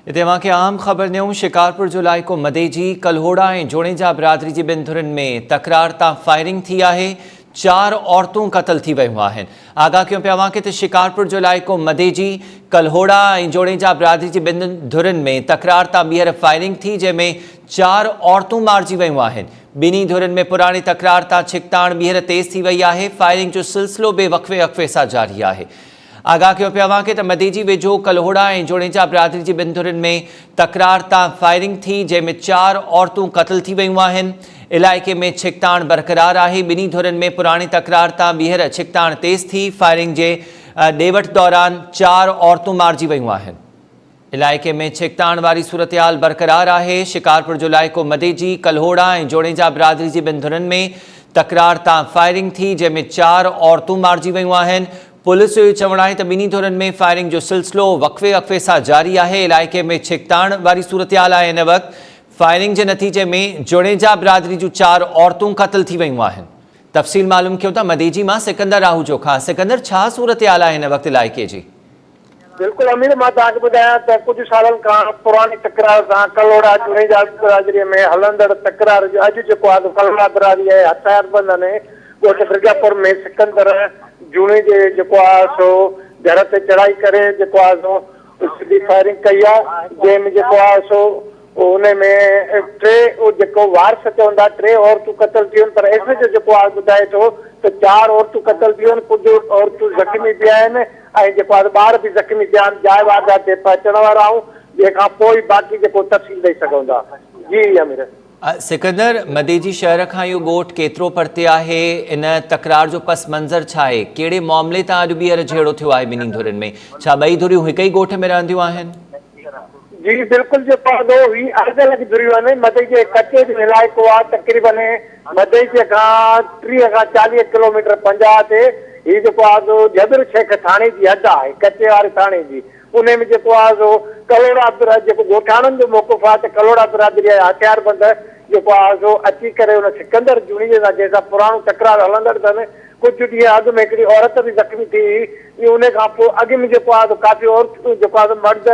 هتي اوهان کي اهم خبر ڏيون شڪارپور جو علائقو مديجي، ڪلهوڙا ۽ جوڻيجا برادري جي ٻن ڌرين ۾ تڪرار تان فائرنگ ٿي آهي، چار عورتون قتل ٿي ويون آهن. آگاهه ڪيون پيا اوهان کي ته شڪارپور جو علائقو مديجي، ڪلهوڙا ۽ جوڻيجا برادري جي ٻن ڌرين ۾ تڪرار تان ٻيهر فائرنگ ٿي جنهن ۾ چار عورتون مارجي ويون آهن. ٻنهي ڌرين ۾ پراڻي تڪرار تان ڇڪتاڻ ٻيهر تيز ٿي وئي آهي، فائرنگ جو سلسلو به وقفي وقفي سان جاري آهي. آگاهه ڪيو پيو اوهان کي ته مديجي ويجهو ڪلهوڙا ۽ جوڻيجا برادري جي ٻن ڌرين ۾ تڪرار تان فائرنگ ٿي جنهن ۾ چار عورتون قتل ٿي ويون آهن علائقي ۾ ڇڪتاڻ برقرار آهي ٻنهي ڌرين ۾ پراڻي تڪرار تان ٻيهر ڇڪتاڻ تيز ٿي فائرنگ جي ڏي وٺ دوران چار عورتون مارجي ويون آهن. علائقي ۾ ڇڪتاڻ واري صورتحال برقرار آهي، شڪارپور جو علائقو مديجي، ڪلهوڙا ۽ جوڻيجا برادري جي ٻن ڌرين ۾ تڪرار تان فائرنگ ٿي جنهن ۾ چار عورتون مارجي ويون آهن، پوليس جو اهو چوڻ آهي ته ٻنهي ڌرين ۾ فائرنگ جو سلسلو وقفي وقفي سان جاري آهي، علائقي ۾ ڇڪتاڻ واري صورتحال آهي هن وقت فائرنگ جي نتيجي ۾ جوڻيجا برادري جون چار عورتون قتل ٿي ويون آهن. تفصيل معلوم ڪيون ٿا مديجي مان سڪندر راهوجو کان، سڪندر ڇا صورتحال آهي هن وقت علائقي جي؟ بلڪل امير مان توهان کي ٻڌايان ته ڪجهه سالن کان پراڻي تڪرار سان ڪلهوڙا جوڻيجا برادري ۾ هلندڙ تڪرار جو اڄ جيڪو آهي سو ڪلهوڙا برادري ۽ هٿياربندن ڳوٺ درگاپور ۾ سڪندر جوڻيجي جيڪو آهي سو گهر تي چڙهائي ڪري جيڪو آهي سو سڌي فائرنگ ڪئي آهي جنهن ۾ جيڪو آهي سو ان ۾ ٽي جيڪو وارث چون ٿا ٽي عورتون قتل ٿيون پر ايس ايڇ او جيڪو آهي ٻڌائي ٿو ته چار عورتون قتل ٿيون ڪجهه عورتون زخمي به آهن ۽ جيڪو آهي ٻار به زخمي ٿيا آهن جاء واردات تي پهچڻ وارا آهيون جنهن کان پوء ئي باقي جيڪو تفصيل ڏئي سگهون ٿا جي امير. سڪندر، مديجي شهر کان اهو ڳوٺ ڪيترو پرتي آهي؟ ان تڪرار جو پس منظر ڇا آهي؟ ڪهڙي معاملي تان اڄ ٻيهر جهيڙو ٿيو آهي ٻنهي ڌرين ۾؟ ڇا ٻئي ڌريون هڪ ئي ڳوٺ ۾ رهنديون آهن؟ جي بلڪل جيڪو آهي سو هي الڳ الڳ ڌريون آهن مدئجي ڪچي جو علائقو آهي تقريبن مدئجي کان 30 کان 40 ڪلوميٽر 50 تي هي جيڪو آهي سو جهٻر شيخ ٿاڻي جي حد آهي ڪچي واري ٿاڻي جي انهي ۾ جيڪو آهي سو ڪلهوڙا برا جيڪو ڳوٺاڻن جو موقف آهي ته ڪلهوڙا برادري جا هٿياربند جيڪو آهي سو اچي ڪري ان سڪندر جوڻيجي سان جنهن سان پراڻو تڪرار هلندڙ اٿن ڪجهه ڏينهن اڳ ۾ هڪڙي عورت به زخمي ٿي هئي ۽ ان کان پوء اڳ ۾ جيڪو آهي سو ڪافي عورتون جيڪو آهي سو مرد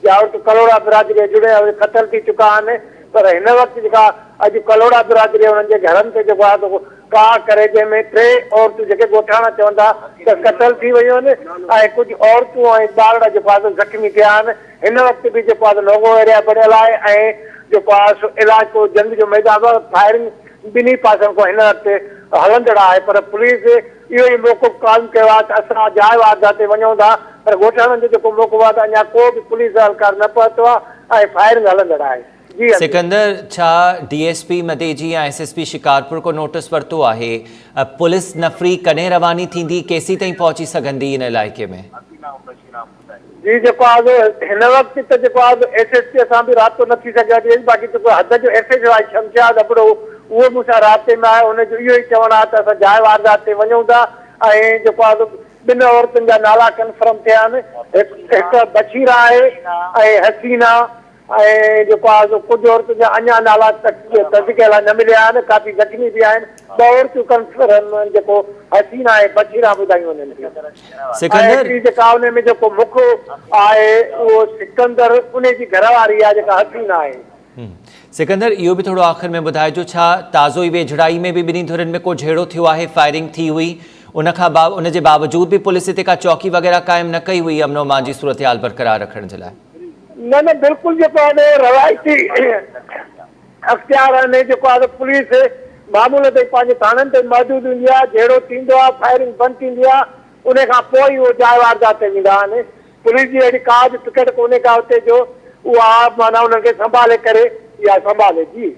يا عورتون ڪلهوڙا برادري جا جڙيا قتل ٿي چڪا آهن پر هن وقت جيڪا اڄ ڪلهوڙا برادري انهن جي گهرن تي جيڪو آهي سو ڪاهه ڪري جنهن ۾ ٽي عورتون جيڪي ڳوٺاڻا چون ٿا ته قتل ٿي ويون آهن ۽ ڪجهه عورتون ۽ ٻارڙا جيڪو آهي سو زخمي ٿيا آهن هن وقت به جيڪو آهي سو نوگو ايريا بڻيل آهي ۽ جيڪو آهي سو علائقو جنگ جو ميدان فائرنگ ٻنهي پاسن کان هن وقت هلندڙ آهي پر پوليس اهو ئي موقف قائم ڪيو آهي ته اسان جاء واردات تي وڃون ٿا پر ڳوٺاڻن جو جيڪو موقف آهي ته اڃا ڪو به پوليس اهلڪار نه پهتو آهي ۽ فائرنگ هلندڙ آهي. جي امير. سڪندر، ڇا ڊي ايس پي مديجي يا ايس ايس پي شڪارپور ڪو نوٽس ورتو آهي؟ پوليس نفري ڪڏهن رواني ٿيندي، ڪيسين تائين پهچي سگهندي ان علائقي ۾؟ جي جيڪو آهي سو هن وقت ته جيڪو آهي سو ايس ايس پي سان به رابطو نه ٿي سگهيو آهي باقي جيڪو حد جو ايس ايڇ او آهي شمشاد ابڙو اهو مون سان رابطي ۾ آهي ان جو اهو ئي چوڻ آهي ته اسان جاء واردات تي وڃون ٿا ۽ جيڪو آهي سو ٻن عورتن جا نالا ڪنفرم ٿيا آهن هڪ بشيره آهي ۽ حسينه ۽ جيڪو آهي سو ڪجهه عورتن جا اڃا نالا تصديق لاء نه مليا آهن، ڪافي زخمي به آهن، ٻه عورتون ڪنفرم جيڪو حسينا ۽ بشيرا ٻڌايون وڃن ٿيون ۽ سڪندر. هڪڙي جيڪا ان ۾ جيڪو مک آهي اهو سڪندر ان جي گهر واري آهي جيڪا حسينا آهي. سڪندر اهو به ٿورو آخر ۾ ٻڌائجو ڇا تازو ئي ويجهڙائي ۾ به ٻنهي ڌرين ۾ ڪو جهيڙو ٿيو آهي فائرنگ ٿي هئي ان کان ان جي باوجود به پوليس هتي ڪا چوڪي وغيره قائم نه ڪئي هئي امن و امان جي صورتحال برقرار رکڻ جي لاء. نه نه بلڪل جيڪو آهي سو روايتي اختيار آهن جيڪو آهي سو پوليس معمول تي پنهنجي ٿاڻن تي محدود هوندي آهي جهيڙو ٿيندو آهي فائرنگ بند ٿيندي آهي ان کان پوء ئي اهو جاء واردات تي ويندا آهن پوليس جي اهڙي ڪا به پڪڙ ڪونهي ڪا اتي جو اها معنيٰ انهن کي سنڀالي ڪري يا سنڀالي جي.